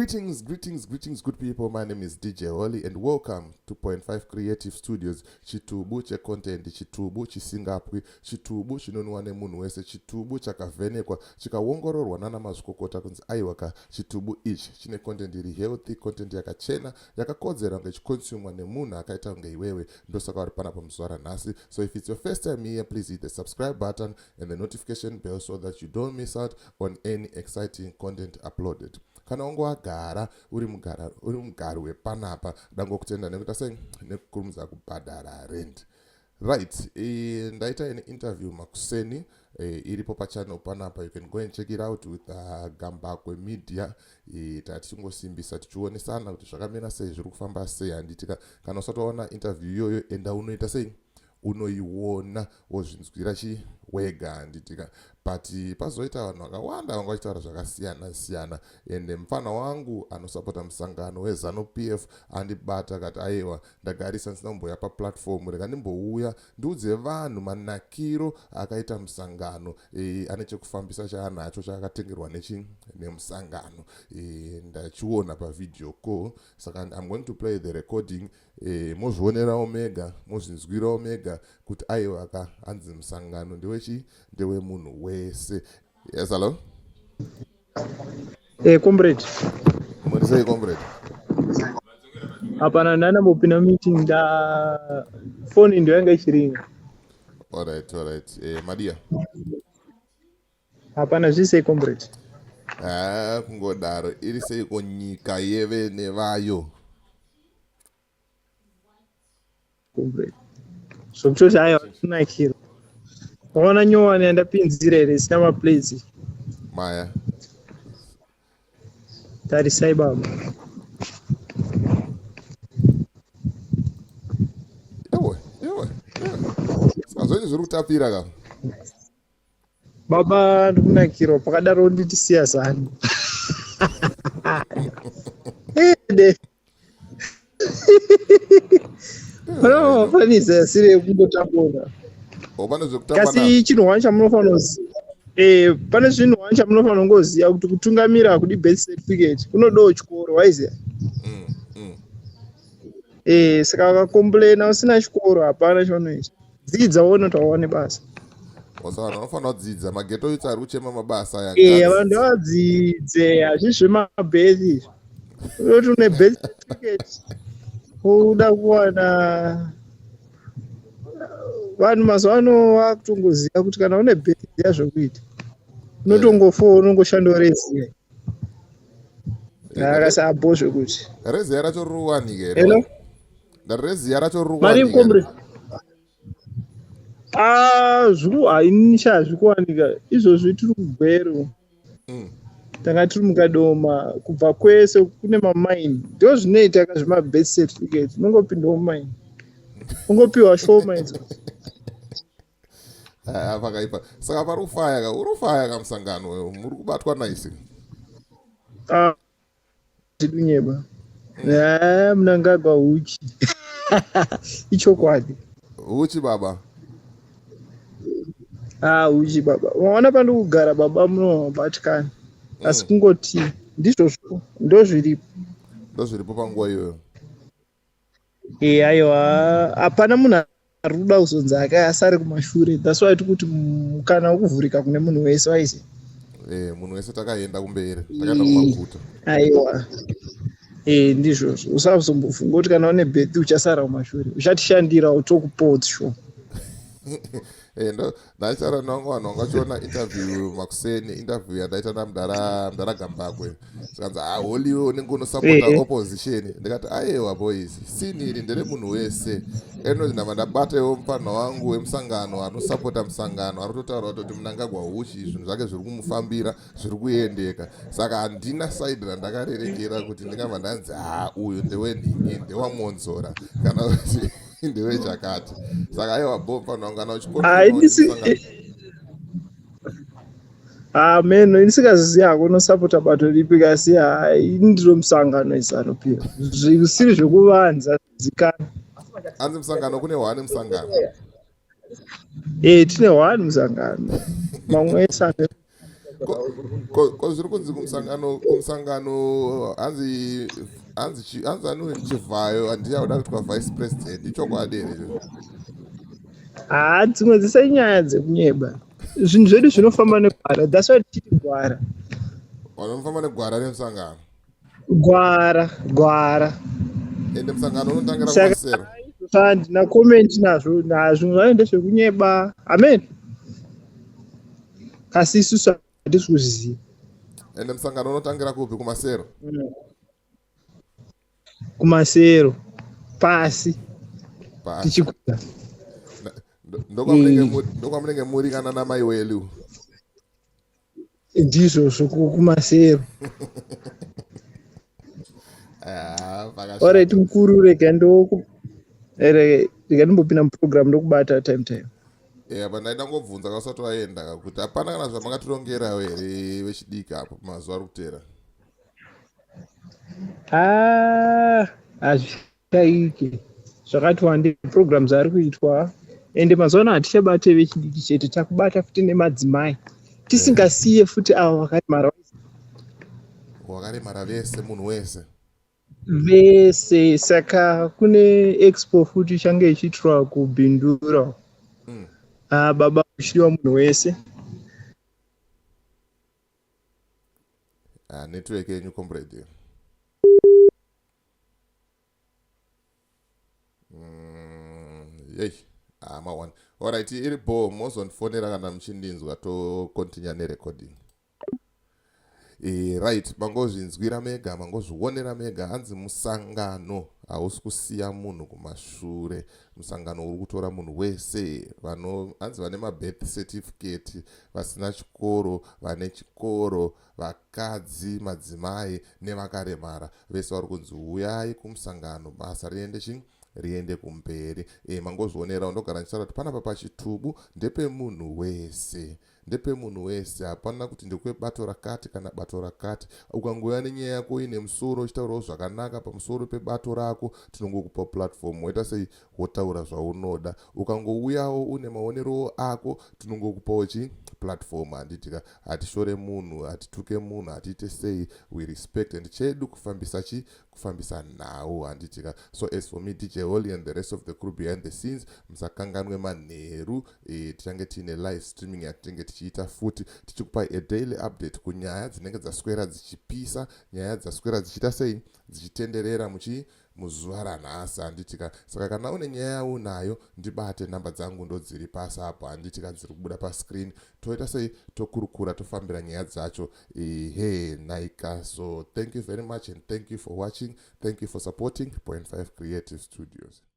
Greetings, greetings, greetings, good people. My name is DJ Holly and welcome to Point 5 Creative Studios. Chitubu checontent, chitubu chisingapwi, chitubu chinonwa nemunhu wese, chitubu chakavhenekwa, chikaongororwa nana mazvikokota kunzi aiwa ka chitubu ichi chine content iri healthy, content yakachena, yakakodzera kunge ichiconsumwa nemunhu akaita kunge iwewe. Ndosaka vari panapa muzuva ranhasi. So if it's your first time here, please hit the subscribe button and the notification bell so that you don't miss out on any exciting content uploaded. Kana wange wagara uri mugari wepanapa, dangokutenda nekuita sei nekukurumidza kubhadhara rent. Right, ndaita an interview makuseni, iripo pachannel panapa. You can go and check it out with Gambakwe Media. Tatichingosimbisa tichionesana kuti zvakamira sei, zviri kufamba sei, handitika? Kana usati waona interview iyoyo, enda unoita sei, unoiona wozvinzwira chi wega, handitika? But pazoita vanhu vakawanda vanga vachitaura zvakasiyana siyana, ende mufana wangu anosapota musangano weZANU PF andibata akati, aiwa, ndagarisa ndisina kumboya paplatform, rega ndimbouya ndiudze vanhu manakiro akaita musangano. Ane chekufambisa chaanacho chaakatengerwa nechi nemusangano. Ndachiona pavideo call, saka I'm going to play the recording, mozvionerawo mega, mozvinzwirawo mega kuti aiwa ka, hanzi musangano ndewechi ndewemunhu wese. Yes, hello. Comrade. Muri sei, comrade? Hapana, ndandambopinda meeting, nda foni ndo yanga ichiringa. Alright, madia? Hapana, zvisei, comrade? Ha, kungodaro. Iri seiko nyika yeve nevayo? Comrade, zvokutoti aiwa, kunakira. Wakaona nyowani yandapinzira here isina maplates? Maya. Tarisai, baba. Iwe, iwe, iwe, saka zvenyu zviri kutapira ka? Baba, ndikunakirwa. Pakadaro nditi siya zani ede pana mafanisa asiri ekungotambura. O, pane zvekutamba. Kasi chinhu wani chamunofanira kuziva, pane zvinhu wani chamunofanira kungoziva kuti kutungamira hakudi birth certificate, kunodawo chikoro, waiziva? Saka ukacomplaina usina chikoro, hapana chaunoita. Dzidza uone kuti wawane basa. Saka vanhu vanofanira kudzidza. Maghetto youths ari kuchema mabasa aya. Vanhu ngavadzidze, hazvisi zvemabirth izvi. Unoti une birth certificate uda kuwana. Vanhu mazuva ano vakutongoziva kuti kana une birth, ziya zvokuita, unotongofo unongoshandawo reziya akasabo zvekuti. Reziya racho riri kuwanika here? Hello? Ndati reziya racho riri Mari kuwanika here? Comrade. Ah, zviku hainisha, hazvikuwanika izvozvi. Tiri kuGweru. Tanga tiri muKadoma, kubva kwese kune mamaini. Ndo zvinoita ka zvemabirth certificate, unongopindawo mumaini, ungopiwa shoma idzo. Ah, pakaipa. Saka pari kufaya ka, uri kufaya ka musangano, muri kubatwa naisi. Ah, tidunyeba. Mnangagwa huchi, ichokwadi. Huchi baba. Ah, huchi baba. Unaona pandiri kugara, baba, munobatikana, asi kungoti ndizvozvo, ndo zviripo. Ndo zviripo panguva iyoyo. Aiwa, hapana munhu ari kuda kuzonzi asare kumashure. That's why tikuti mukana wekuvhurika kune munhu wese, waiziva? Munhu wese, takaenda kumberi, takaenda kumaguta. Aiwa, ndizvozvo. Usazombofunga kuti kana une birth uchasara kumashure. Uchatishandira, utokupowo sure. Ndachitaura nevamwe vanhu vanga vachiona interview makuseni, interview yandaita namudhara mudhara Gambakwe. Zvikanzi, "Ha, Holiwe, unenge unosapota opposition." Ndikati, "Aiwa boys, sini iri nderemunhu wese." Enoti ndabva ndabatewo mufanha wangu wemusangano anosapota musangano, ari kutotaura kutoti Mnangagwa huchi, zvinhu zvake zviri kumufambira, zviri kuendeka. Saka handina side randakarerekera kuti ndingabva ndanzi, "Ha, uyu ndewenhingi, ndewaMonzora," kana kuti ndewechakati. Saka aiwa, bo mufanha wangu, kana Ah, Ah, meno indisikazivi hako unosapota bato ripi, kasi hai, ndiro musangano iZANU PF, zvisiri zvekuvanza zikana. Hanzi musangano kune hwani musangano. Tine hwani musangano, mamwe ese. Ko zviri kunzi kumusangano, kumusangano hanzi hanzi hanzi anoi Chivhayo handiye auda kuitwa vice president, ichokwadi here izvo? Haa, dzimwe dzese inyaya dzekunyeba. Zvinhu zvedu zvinofamba negwara, that's why tichiti gwara. Vanofamba negwara remusangano. Gwara, gwara. Ende musangano unotangira kumasero. Saka handina comment nazvo, nazvo zvayo ndezvekunyeba. Amen. Kasi isusu hatisi kuzviziva. Ende musangano unotangira kupi, kumasero? Kumasero pasi. Pasi. Tichikuda. Ndokwamunenge muri kana namai welu. Ndizvozvo, kumasero. Ah, pakashata. Alright mukuru, rega rega ndimbopinda muprogram, ndokubata time time. Yeah, but ndaida ngobvunza kausati waenda kuti hapana kana zvamakatirongerawo here vechidiki apo mazuva ari kuteera? Ah, hazvishaike, zvakati wandei programs ari kuitwa. Ende mazuva ano hatichabate vechidiki chete, takubata futi nemadzimai, tisingasiye futi avo vakaremara. Wakaremara vese, munhu wese. Vese. Saka kune expo futi ichange ichiitirwa kuBindura. Ah, baba, kuchidiwa munhu wese. Ah, network yenyu, comrade. Yei, ah, maone. Alright, iri bo, mozondifonera kana muchindinzwa, tocontinue nerecording. Right, mangozvinzwira mega, mangozvionera mega. Hanzi musangano hausi kusiya munhu kumashure, musangano uri kutora munhu wese. Hanzi vane mabirth certificate, vasina chikoro, vane chikoro, vakadzi, madzimai nevakaremara, vese vari kunzi uyai kumusangano, basa riende chi riende kumberi. Mangozvionerawo, ndogara ndichitaura kuti panapa pachitubu ndepemunhu wese, ndepemunhu wese. Hapana kuti ndekwebato rakati kana bato rakati. Ukangouya nenyaya yako ine musoro, uchitaurawo zvakanaka pamusoro pebato rako, tinongokupa platform, woita sei, wotaura zvaunoda. Ukangouyawo une maonerowo ako, tinongokupawo chi platform, handitika? Hatishore munhu, hatituke munhu, hatiite sei, we respect, and chedu kufambisa chi kufambisa nhau, handitika? So as for me, DJ Holly, and the rest of the crew behind the scenes, musakanganwe manheru tichange tiine live streaming yatinenge tichiita futi, tichikupai a daily update kunyaya dzinenge dzaswera dzichipisa, nyaya dzaswera dzichiita sei, dzichitenderera muchi muzuva ranhasi, handitika? Saka kana une nyaya yaunayo, ndibate, namba dzangu ndodziri pasi apo, handitika? Dziri kubuda pascreen. Toita sei, tokurukura, tofambira nyaya dzacho. Ehe, naika. So thank you very much and thank you for watching, thank you for supporting Point 5 Creative Studios.